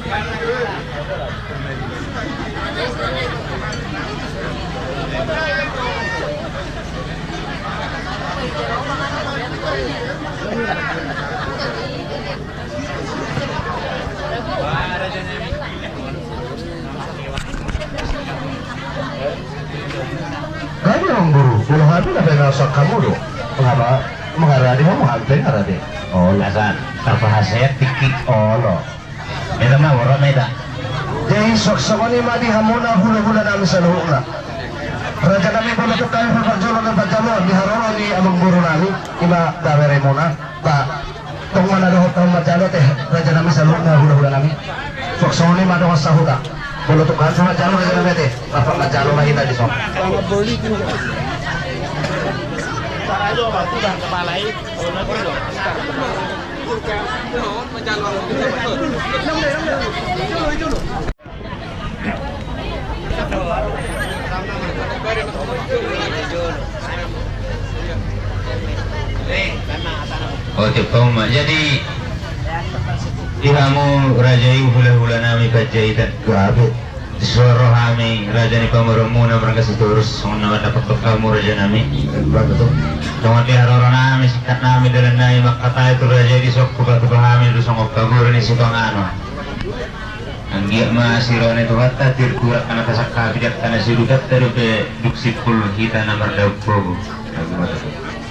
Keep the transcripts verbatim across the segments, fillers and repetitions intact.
Gabe amang boru, bola hami na baen na sangkamu do. Mangaba, mangarade hamu hami pe ngarade. Olo. Asa tarpahaseat tingki. Olo. Meta ma boru meta. Jadi suang songon i ma di hamuna hulahula nami saluhutna. Raja nami, molo tung hami parjolo na parjolo di haroro ni amang boru nami, i ma daberemuna. Ba, tong ma na dohot hamu manjalo ate, raja nami saluhutna hulahula nami. Suang songon i ma dohot sahuta. Molo tung hami manjalo raja nami ate, rap manjalo ma hita dison. Otik, pahomma. Jadi, di hamu raja i hulahula nami Panjaitan. Gabe. Dison ro hami raja ni pamoruonmuna marga Sitorus, songon na mandapot hamu raja nami. Songon di haroro nami, singkat nami, dalan nami mangkatai tu raja i, dison hupatupa hami do songon pagori ni sipanganon. Anggiat ma siroha ni Tuhanta, tirturak na tasangkapi di angka na siudutanta dope dung simpul hita na mardaun pogu.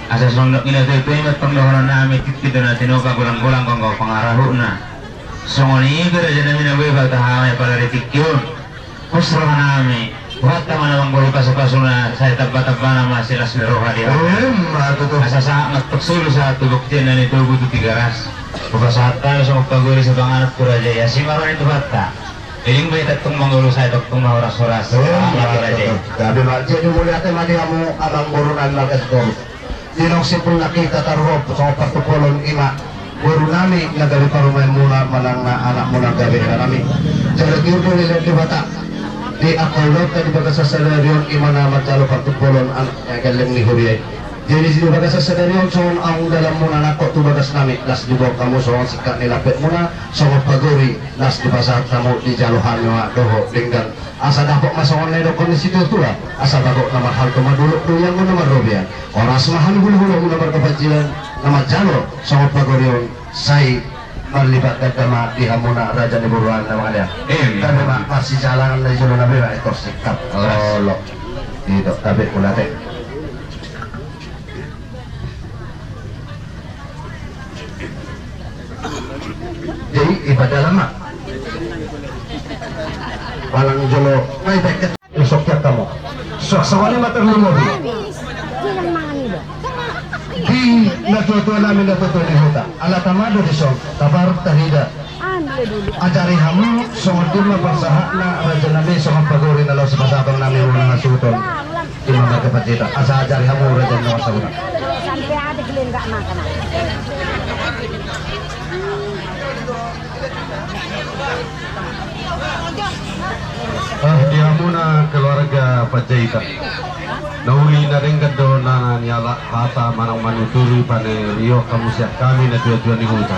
Asa songon na nidok ni natuatua i ma tong dohonon nami, tingki do na tinopa, golanggolang do anggo pangarahutna. Songon i pe raja nami na boi huboto hami apala di tingki on. Pos roha nami. Tuhanta ma na manggori pasupasuna, sai tambatambana ma silas ni roha di hami. Emma tutu. Asa sahat ma tong solu sahat tu bontean na nitogu tu Tigaras. Hupasahat hami songon pagori sipanganon tu raja i, asi ma roha ni Tuhanta. Leleng ma hita tong mangolu, sai tongtong ma horashoras. Emma tutu. Gabe ma, jadi mauliate ma di hamu amang boru nami marga Sitorus. Di naung simpul nangkin hita taruhon songon partumpolon, i ma boru nami na gabe parumaenmuna manang na anakmuna gabe inanami. Jala giot do dilehon Debata di angka ulaonta di bagasan sadari on, i ma na manjalo partumpolon anak na gelleng ni huria i. Jadi di bagasan sadari on songon aung dalanmuna nangkok tu bagas nami, las diboan hamu songon singkat ni lampetmuna, songon pagori las dipasahat hamu, dijalo hami ma dohot denggan. Asa dapot ma songon na nidokkon ni situatua, asa bagot na marhalto ma dolok do ianggo na marrobean. Horas ma hami hulahulamu na marga Panjaitan na manjalo songon pagori on, sai marlipat ganda ma di hamuna raja ni boru nami na mangalean. Emma. Gabe ma, marsijalangan na di jolo nami ma, etor singkat. Horas. Olo. Ito, gabe, mauliate. Jadi, i padalan ma. Palang jolo, na i beket. Isok tiap kamu. Suang songon i ma tarlumobi di natuatua nami, natuatua ni huta. Ala tama do dison, tabar tarida. Ajari hamu songon dia ma parsahatna raja nami, songon pagori na laos sipasahaton nami, muna hasuhuton. Ima marga Panjaitan, asa ajari hamu raja ni na marsahuta. Ah, di hamuna keluarga Panjaitan. Na uli na denggan do na nialap hata manang manuturi panarion hamu sian hami natuatua ni huta.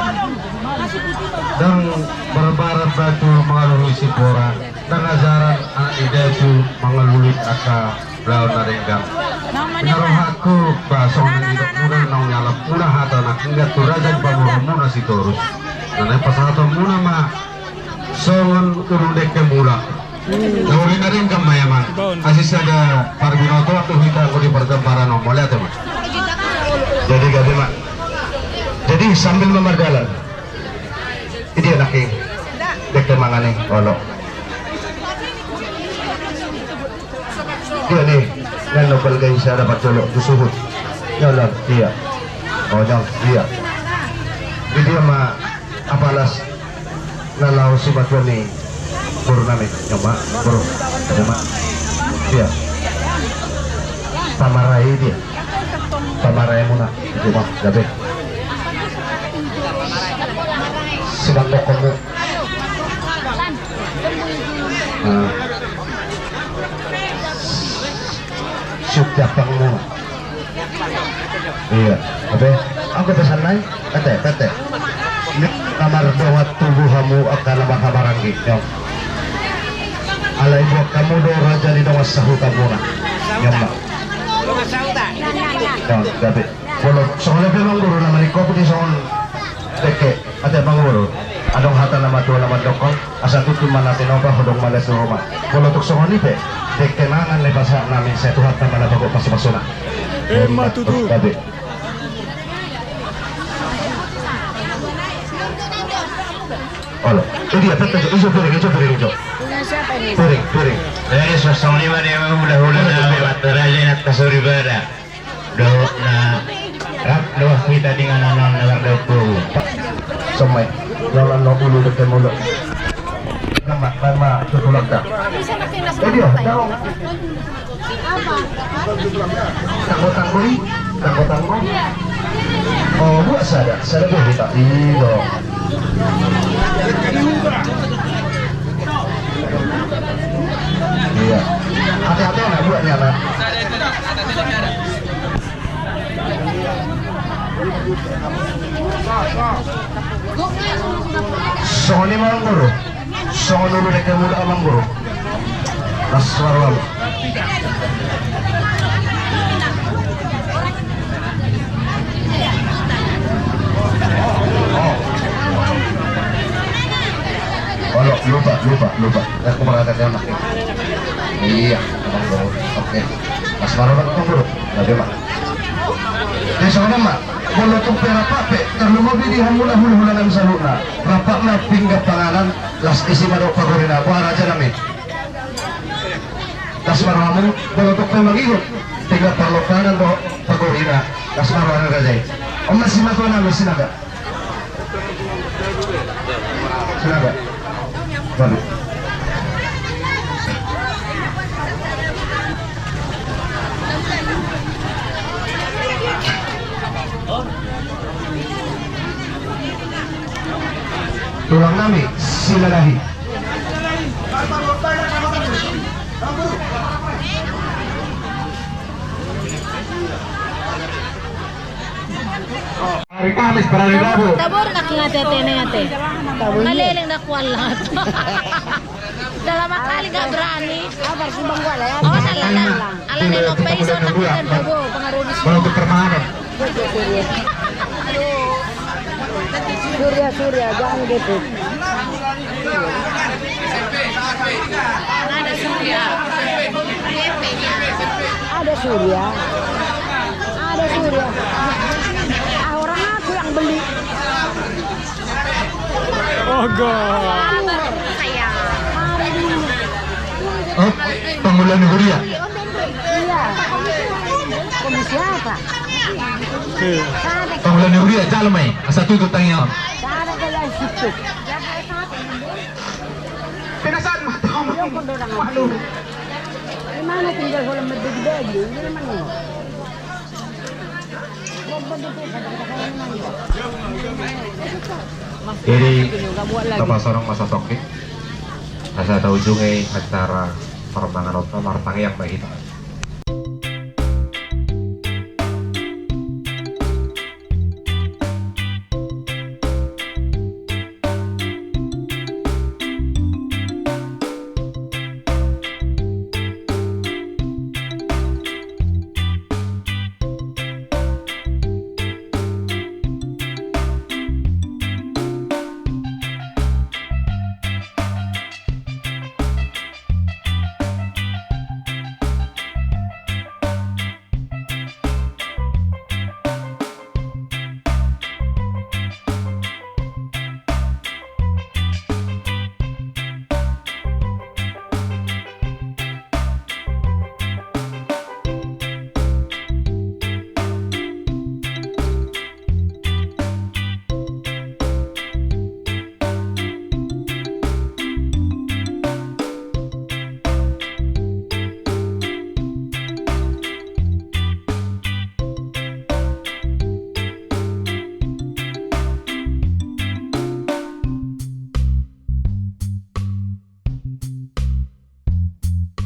Ndang barbarat batu mangalului simbora, ndang ajaran anak ni datu mangalului angka ulaon na denggan. Di rohangku, ba songon na nidokmuna naung nialapmuna hata na denggan tu raja ni pamoruonmuna Sitorus, na naeng pasahatonmuna ma songon ulu dengke mulak. Na uli na denggan ma i, amang. Asi sada parbinotoan do hita anggo di pargambaran on, mauliate ma. Jadi gabe ma. Jadi sambil ma mardalan. Idia nangkin. Dengke mangan i, olo. Dia ni, ngan nopal gai sada parjolo tu suhut. Nyolong dia. Ojong dia. Idia ma apalas na laho simatua ni boru nami. Nyoma, boru. Nyoma. Dia. Pamarai dia. Pamaraimuna. Nyoma, gabe. Simandokonmu. Nah. Sutiap pangmu. Iya, apa? Anggo pesan nai? Pete, pete. Na mardongan tubu hamu angka na marhahamaranggi, nion. Alai buat hamu do raja ni dongan sahutamuna, nion ma. Nion, gabe. Molo songon i pe, Amang Guru, na maningkop di songon dengke, ate Amang Guru, adong hata na matua na mandokkon, asa tutu ma na tinopa, hodong ma na tu ruma. Molo tung songon i pe, dengke mangan ni pasahat nami, sai Tuhanta ma na pagopas-pasuna. Emma tutu. Gabe. Olo, eh, dia, peta jo, ijo piring, ijo piring, ijo. Piring, piring. Jadi, songon i ma di hula-hula na, raja na tasori bada. Dohot na rap do hita di inganan on na mardaun tubu. Somai, lawan no ulu dengke molo. Nama, nama, tutulak da. Eh, dia, daong. Tanggo-tanggo i, tanggo-tanggo. Oh, buat sada, sada buat hita. Iyo. Iya. Ate-ate na buatnya, na. Songon i ma, Amang Guru. Songon ulu dengke molo, Amang Guru. Las marwam. Oh. Olo, lupa, lupa, lupa. Aku merasa dia mah. Iya, Amang Guru. Oke. Las marwam, Amang Guru. Gabe ma. Jadi songon i ma. Molo tung pe rap pe, tarlumobi di hamuna hula-hula nami saluhutna. Rap ma pinggan panganan, las isi ma dohot pagorina, boha raja nami. Las ma rohamu, molo tung pe mangihut, pinggan parlompanan dohot pagorina, las ma roha ni raja i. On ma simatua nami, Sinaga. Sinaga. Waduh. Tulang nami, Silalahi. Hari Kamis, hari Rabu. Tabur nak ngate tene ngate. Maleleng dah kualat. Dalam kali nggak berani. Apa sih bang gua lah ya? Oh, salah, salah. Ala neno peison nak ngate tabur, pengaruh di. Kalau untuk permanen. Surya, Surya, jangan gitu. Ada Surya. Ada Surya. Ada Surya. Ah, orang aku yang beli. Ogo. Sayang. Oh, Pangula ni Huria. Iya. Komisi apa? Pangula ni Huria, jalo ma i. Asa tutu tangiang. Pinasahat ma tu. Waduh. Di mana tinggal holan merdeka dia? Ini mana? Jadi, tapasahat ma sasongkit. Asa taujungi acara parmanganon on, martangiang ma hita.